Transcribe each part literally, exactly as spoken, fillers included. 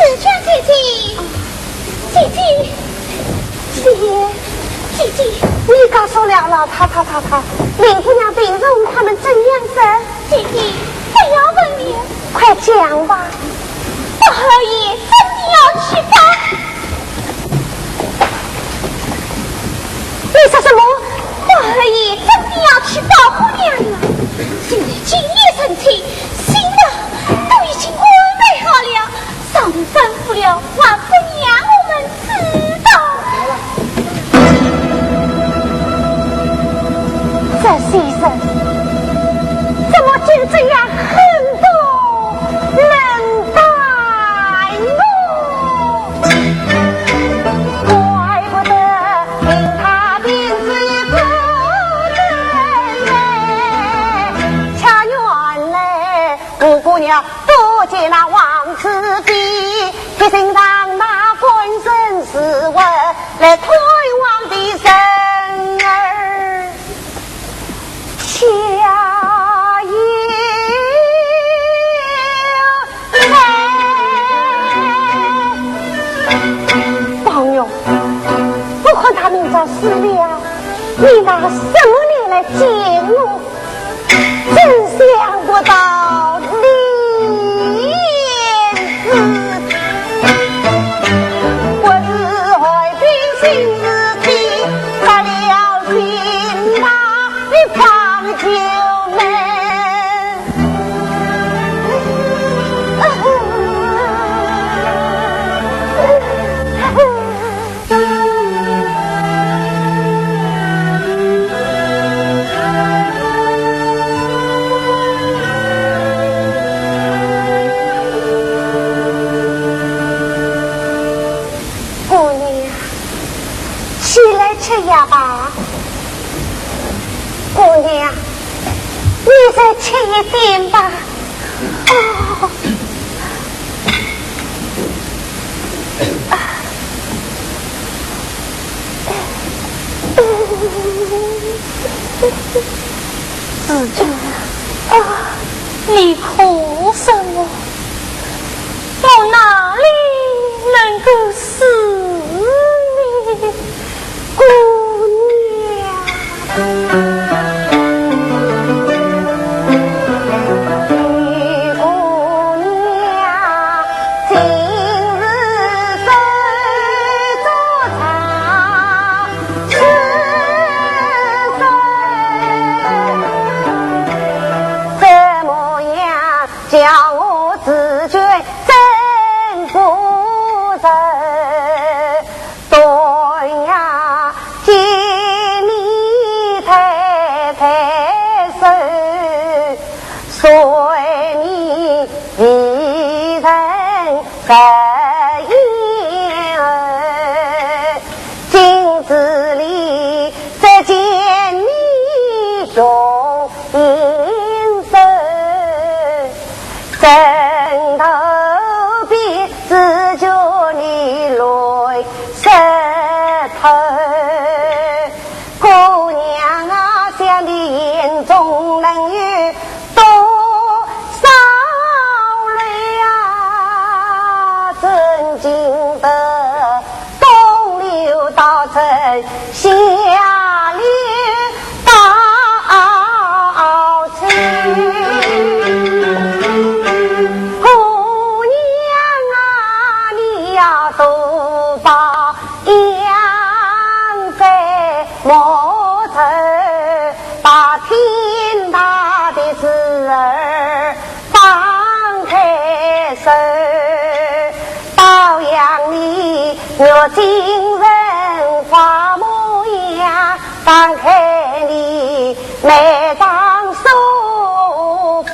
小姐，姐姐，姐姐，姐姐，你告诉了老太太太太，林姑娘病重，他们怎样子？姐姐，不要问了。快讲吧。宝二爷真的要去报。你说什么？宝二爷真的要去报姑娘了。现在金夜成亲，新郎都已经安排好了。 上头吩咐了，还不让我们知道。这些人怎么竟这样狠毒能干哦？怪不得令他病死不得人，恰原来 五姑娘多见那王子的，提醒让那官人侍卫来看望的人儿。下有来。宝玉，我看他明朝死了，你拿什么脸来见我？ 真想不到你是不是害病心事体，杀了心那的方九妹。姑娘，起来吃药吧。姑娘，你再吃一点吧。 哦。紫鹃，啊，你哭什么？我哪里能够死呢？ 姑娘。断呀，见你抬抬手，随你一人在眼后。镜子里再见你容颜瘦。 枕头边紫鹃你泪湿透。姑娘啊，想你眼中能有多少泪啊，怎经得东流到这下流到此。姑娘啊，你要多保养，在莫愁，把天大的事儿 放开手，保养你若精神花模样，放开你眉上舒服。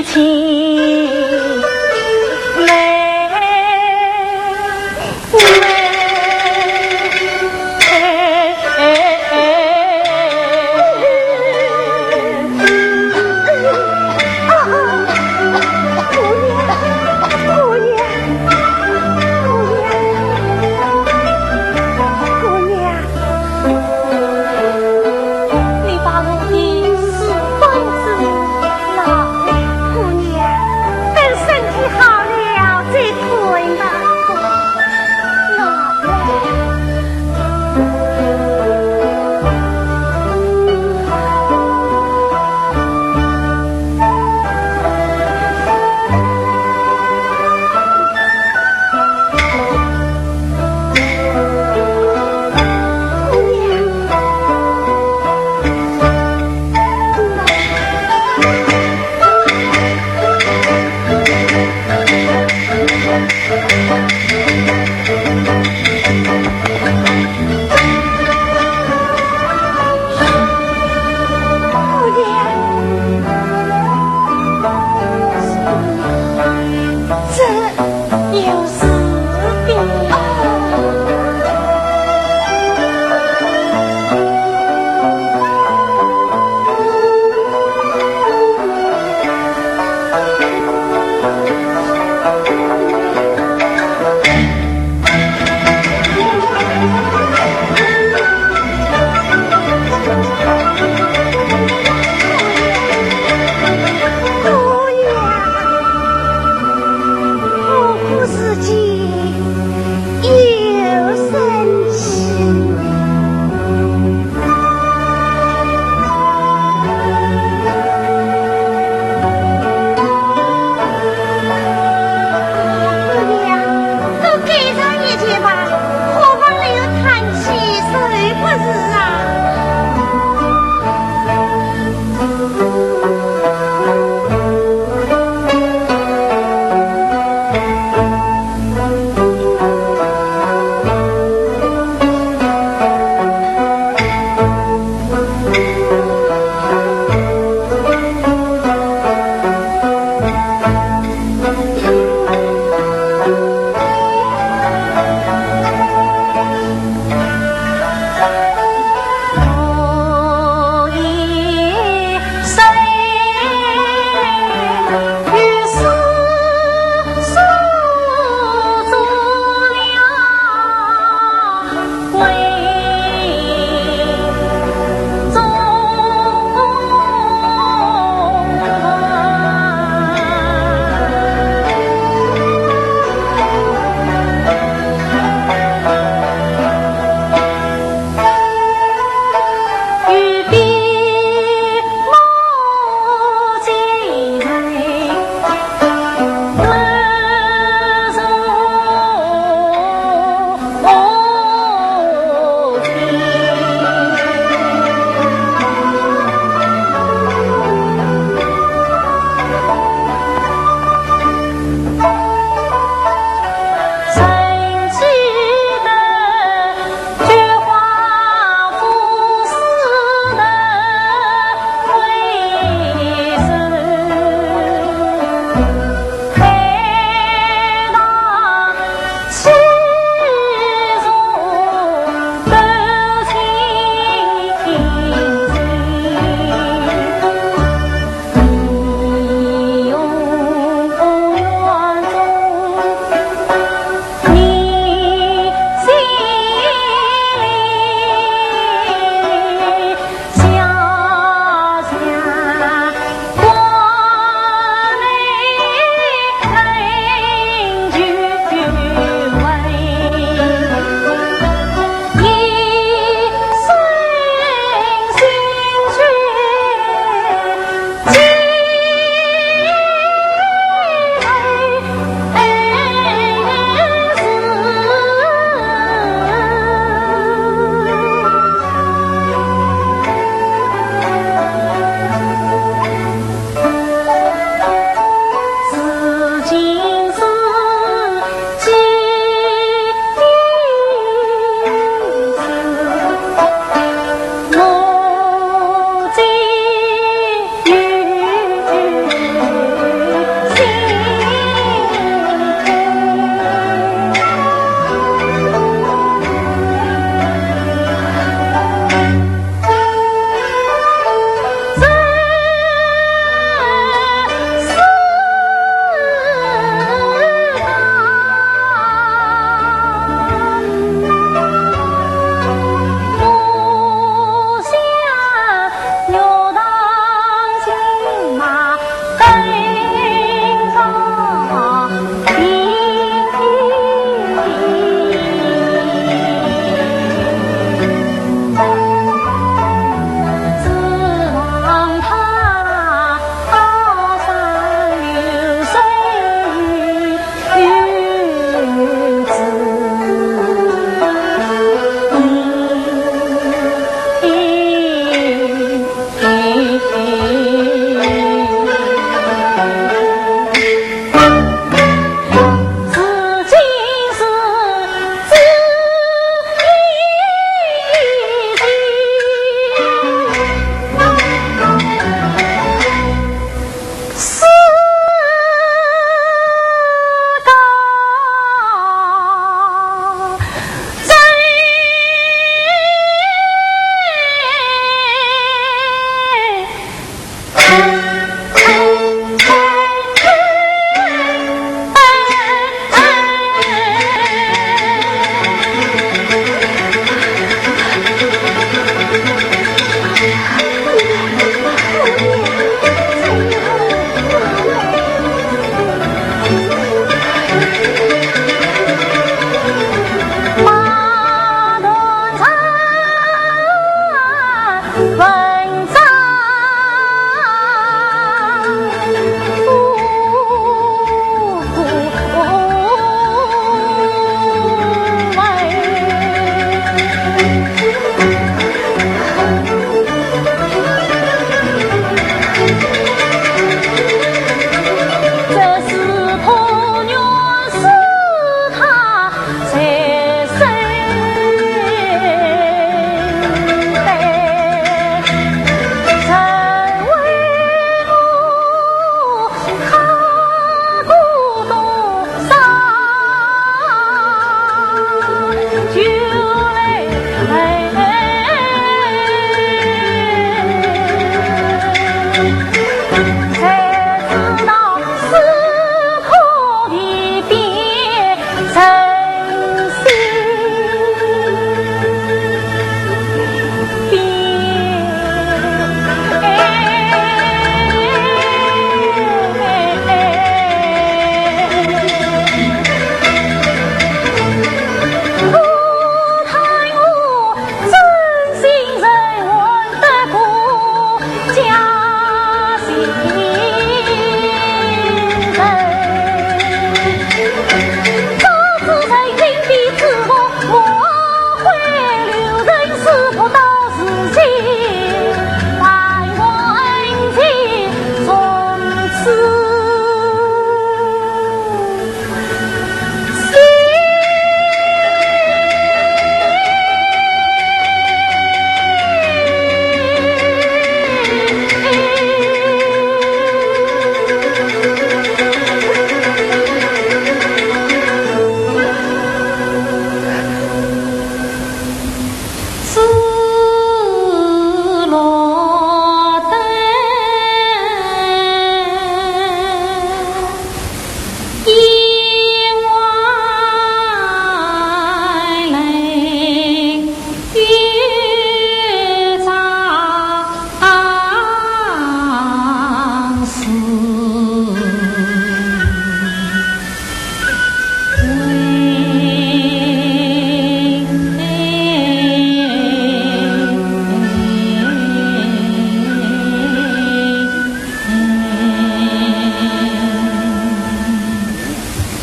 青梅。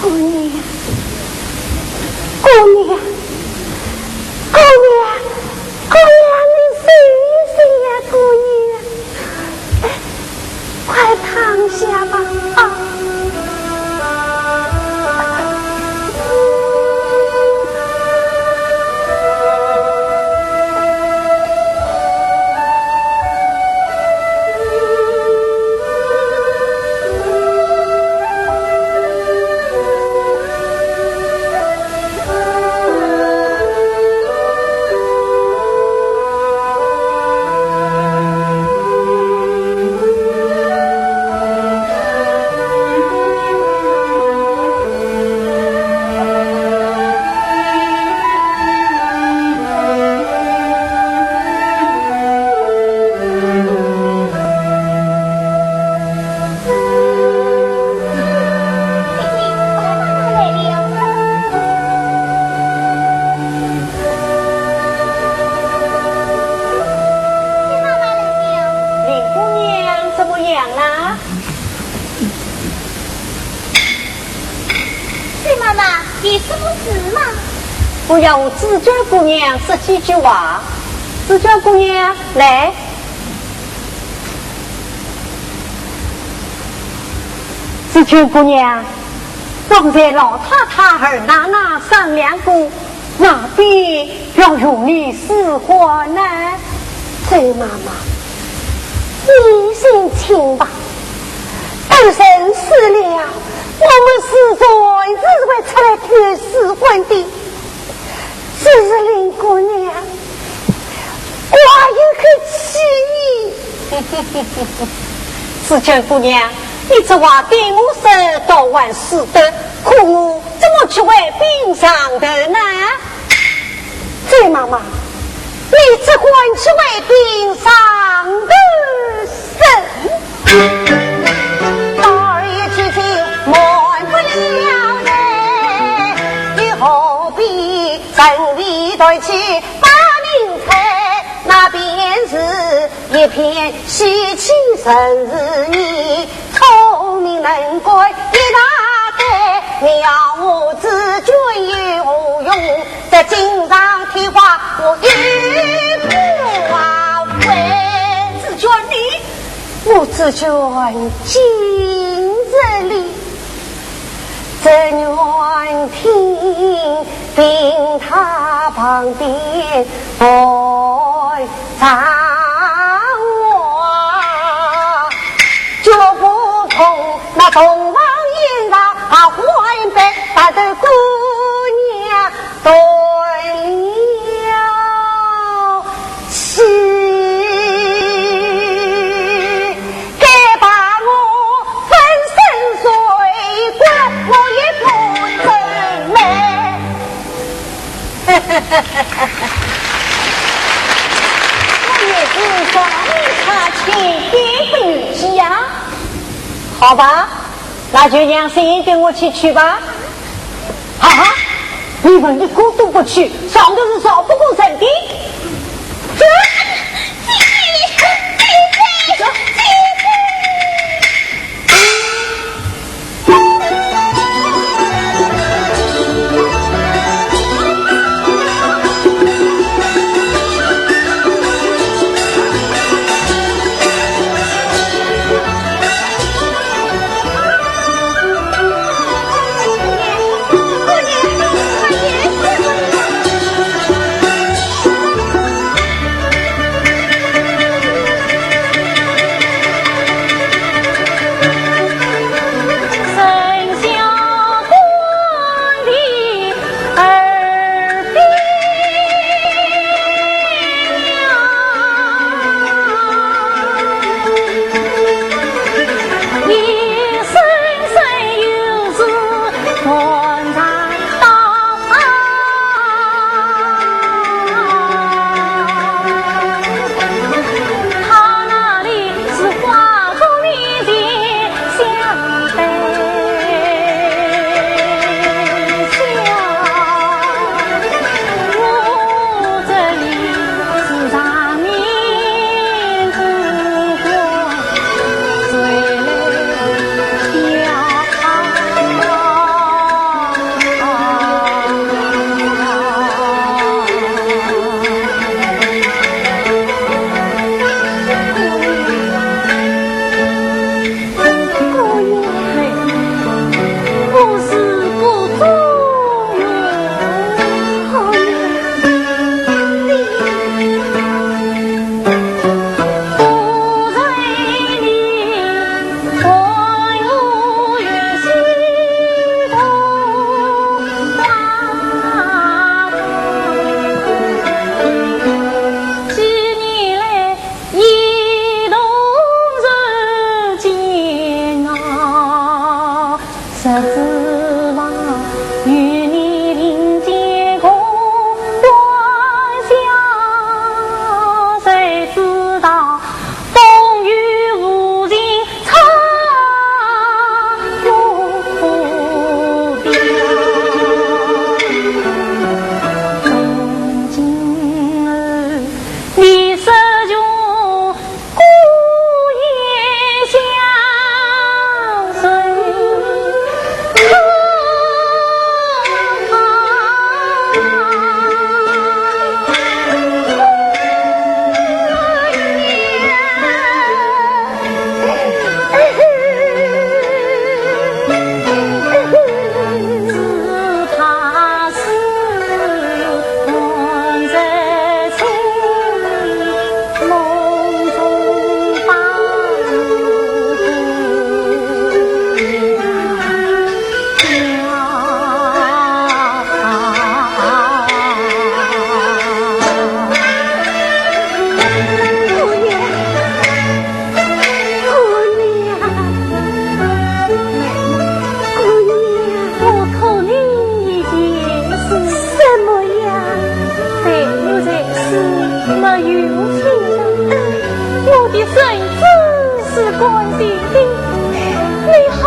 姑娘，姑娘，姑娘，姑娘，你醒一醒呀，姑娘。 快躺下吧，啊。林姑娘怎么样啦？ 薛妈妈，有什么事吗？我要和紫鹃姑娘说几句话。紫鹃姑娘，来。紫鹃姑娘，刚才老太太、二奶奶商量过， 那边要用你使唤呢。周妈妈，你心轻吧，等人死了，我们自然是会出来讨使唤的。只是林姑娘，我有口气。紫鹃姑娘，你这话对我说倒还使得，可我怎么去回禀上头呢？ 周妈妈，你只管去回禀上头说。儿也去去瞒不了的，你何必忍气待气把命拆？那便是一片喜气，真是你 聪明能干一大堆，你要我紫鹃有何用？这锦上添花，我有何为？紫鹃你？我紫鹃今日里，只愿听凭她旁边爱 上我，绝不同那同房人家啊，换杯白头姑娘断了气。 该把我粉身碎骨，我也不认嘞。我也是上他请给不起呀。好吧，那就让谁跟我去去吧。 哈哈，你们一个都不去，上头是少不过人的。这，姐姐，姐姐，姐姐。十指房与你并肩共欢笑，谁知道风雨无情拆我表。从今后你手中 孤雁相随。只怕是梦在梦里。 姑娘，我可怜你一件事。什么呀？在我在世没有亲人，我的身子是干净的，你好